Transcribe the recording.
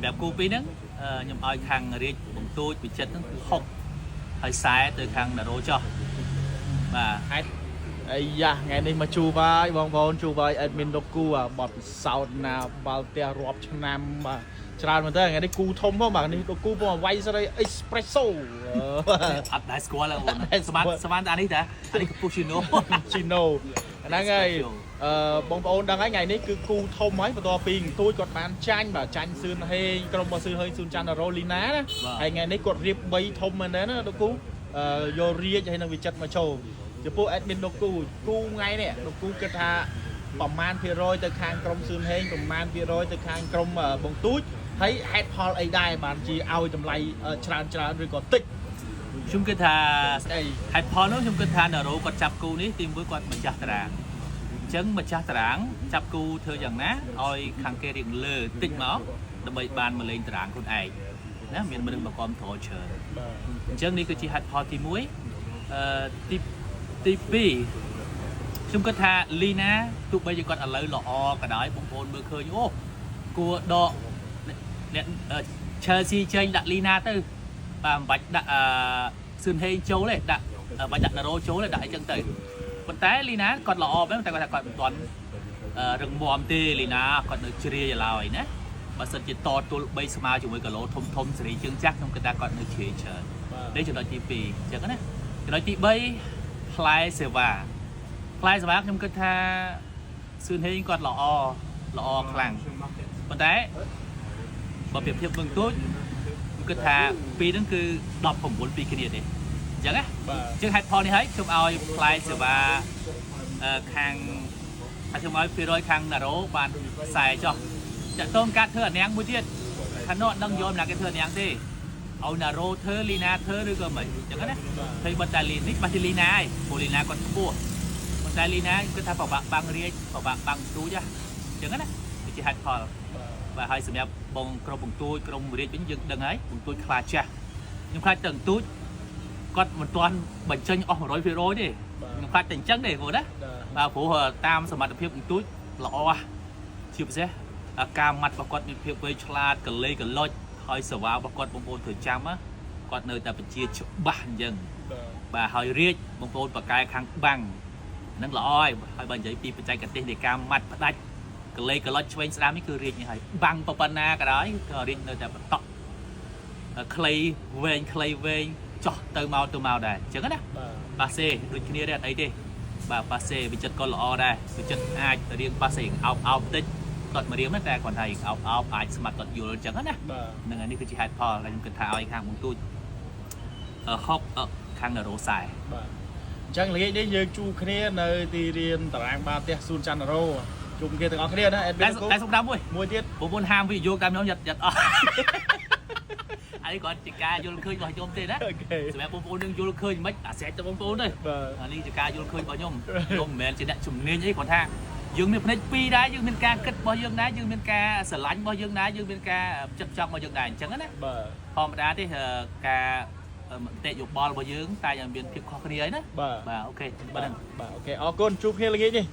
រាប់គូពីរហ្នឹងខ្ញុំឲ្យខាងរាជបង្ទូចវិចិត្រហ្នឹងគឺ6ហើយ40ទៅខាងណារ៉ូចោះបាទ ហេតុអាយ៉ាថ្ងៃនេះមកជួបហើយបងប្អូនជួបហើយ admin លោកគូអាបទពិសោធន៍ណាបាល់ផ្ទះរាប់ឆ្នាំបាទច្រើនមែនតើថ្ងៃនេះគូធំផងបាទនេះលោកគូផងវាយស្រី Espresso អត់ដែលស្គាល់ទេបងស្មានស្មានតែអានេះតាអានេះ cappuccino ជីណូហ្នឹងហើយអឺបងប្អូនដឹងហើយថ្ងៃនេះគឺគូធំហើយបន្ទាប់ពីទូចគាត់បានចាញ់បាទចាញ់សឿនហេងក្រុមរបស់សឿនហេងសឿនច័ន្ទរ៉ូលីណាណាហើយថ្ងៃនេះគាត់រៀប3ធំមែនទេណាលោកគូអឺយករាជហើយនឹងវិចិត្រមកចូលចំពោះ admin លោកគូគូថ្ងៃនេះលោកគូគិតថាប្រមាណភាគរយទៅខាងក្រុមសឿនហេងប្រមាណភាគរយទៅខាងក្រុមបងទូចហើយហេតុផលអីដែរបានជាឲ្យតម្លៃច្រើនច្រើនឬក៏តិច ខ្ញុំគិតថា អី ហេតុផលនោះខ្ញុំគិតថាណារ៉ូគាត់ចាប់គូនេះទីមួយគាត់ម្ចាស់តារាងអញ្ចឹងម្ចាស់តារាងចាប់គូធ្វើយ៉ាងណាឲ្យខាងគេរៀងលើតិចមកដើម្បីបានមកលេងតារាងខ្លួនឯងណាមានមនុស្សមកគ្រប់គ្រងច្រើន បាទ អញ្ចឹងនេះគឺជាហេតុផលទី1អឺទីទី2ខ្ញុំគិតថាលីណាទោះបីជាគាត់ឥឡូវល្អក៏ដោយបងប្អូនមើលឃើញអូគួរដកអ្នក Chelsea ចេញដាក់លីណាទៅបាទមិនបាច់ដាក់អឺសឿនហេងចូលទេដាក់មិនបាច់ដាក់ណារ៉ូចូលទេដាក់អីចឹងទៅប៉ុន្តែលីណាគាត់ល្អមែនតែគាត់ថាគាត់មិនទាន់រឹងមាំទេលីណាគាត់នៅជ្រាយឡើយណាបើសិនជាតទល់3ស្មើជាមួយគីឡូធំធំសេរីជើងចាស់ខ្ញុំគិតថាគាត់នៅជ្រាយច្រើន បាទ នេះចំណុចទី2អញ្ចឹងណាចំណុចទី3ផ្លែសេវាផ្លែសេវាខ្ញុំគិតថាសឿនហេងគាត់ល្អល្អខ្លាំងប៉ុន្តែបើប្រៀបធៀបនឹងទូចខ្ញុំគិតថាពីរហ្នឹងគឺ19ពីគ្នាទេអញ្ចឹងណា បាទ អញ្ចឹងហេតុផលនេះហើយខ្ញុំឲ្យផ្លែសេវាខាងហើយខ្ញុំឲ្យ200ខាងណារ៉ូបាន40ចុះចាក់តងកាត់ធ្វើអានាងមួយទៀតខាងនោះអត់ដឹងយកម្នាក់គេធ្វើអានាងទេឲ្យណារ៉ូធ្វើលីណាធ្វើឬក៏មិនអញ្ចឹងណាឃើញបាត់តែលីនេះបាត់ជាលីណាឯងព្រោះលីណាគាត់ខ្ពស់ប៉ុន្តែលីណាគាត់ថាប្របាក់បាំងរាជប្របាក់បាំងទូចអញ្ចឹងណាវាជាហេតុផលបាទហើយសម្រាប់បងក្រុមបងទូចក្រុមរាជវិញយើងដឹងហើយបងទូចខ្លាចចាស់ខ្ញុំខ្លាចទៅទូចគាត់មិនទាន់បញ្ចេញអស់100%ទេខ្ញុំខ្លាចតែអញ្ចឹងទេព្រោះណា បាទព្រោះតាមសមត្ថភាពបន្ទូចល្អជាពិសេសការម៉ាត់របស់គាត់មានភាពវៃឆ្លាតកលេកលុចហើយសេវារបស់គាត់បងប្អូនត្រូវចាំណាគាត់នៅតែបញ្ជាច្បាស់អញ្ចឹង បាទ បាទហើយរាជបងប្អូនបកកែខាងបាំងហ្នឹងល្អហើយហើយបើនិយាយពីបច្ចេកទេសនៃការម៉ាត់ផ្ដាច់កលេកលុចឆ្វេងស្ដាំនេះគឺរាជនេះហើយបាំងប៉ុណ្ណាក៏ដោយក៏រាជនៅតែបន្តក់ខ្លីវែងខ្លីវែងចោះទៅមកទៅមកដែរអញ្ចឹងណា បាទ ប៉ាសេដូចគ្នាទេអត់អីទេបាទប៉ាសេវិចិត្រក៏ល្អដែរវិចិត្រអាចរៀងប៉ាសេអោបអោបតិចគាត់មករៀងណាតែគាត់ថាអោបអោបអាចស្មាត់គាត់យល់អញ្ចឹងណា បាទ ហ្នឹងហើយនេះគឺជាហេតុផលដែលខ្ញុំគិតថាឲ្យខាងបងទូចហុកខាងនរោសែ បាទអញ្ចឹងល្ងាចនេះយើងជួបគ្នានៅទីរៀនតារាងបាល់ទះសួនច័ន្ទរោជួបគ្នាទាំងអស់គ្នាណា តែ admin តែសុំតាមមួយ មួយទៀត បងប្អូនហាមវិនិយោគតាមខ្ញុំយ៉ាត់យ៉ាត់អស់អានេះគាត់ជាការយល់ឃើញរបស់ខ្ញុំទេណា OK សម្រាប់បងប្អូននឹងយល់ឃើញមិនអាស្រ័យទៅបងប្អូនទេ បាទ អានេះជាការយល់ឃើញរបស់ខ្ញុំខ្ញុំមិនមែនជាអ្នកជំនាញអីគាត់ថាយើងមានភ្នែកពីរដែរយើងមានការគិតរបស់យើងដែរយើងមានការស្រឡាញ់របស់យើងដែរយើងមានការចិត្តចង់របស់យើងដែរអញ្ចឹងណា បាទ ធម្មតាទេការមតិយោបល់របស់យើងតែយ៉ាងមានភាពខុសគ្នាហើយណា បាទ បាទ OK ប៉ុណ្្នឹង បាទ OK អរគុណជួបគ្នាល្ងាចនេះ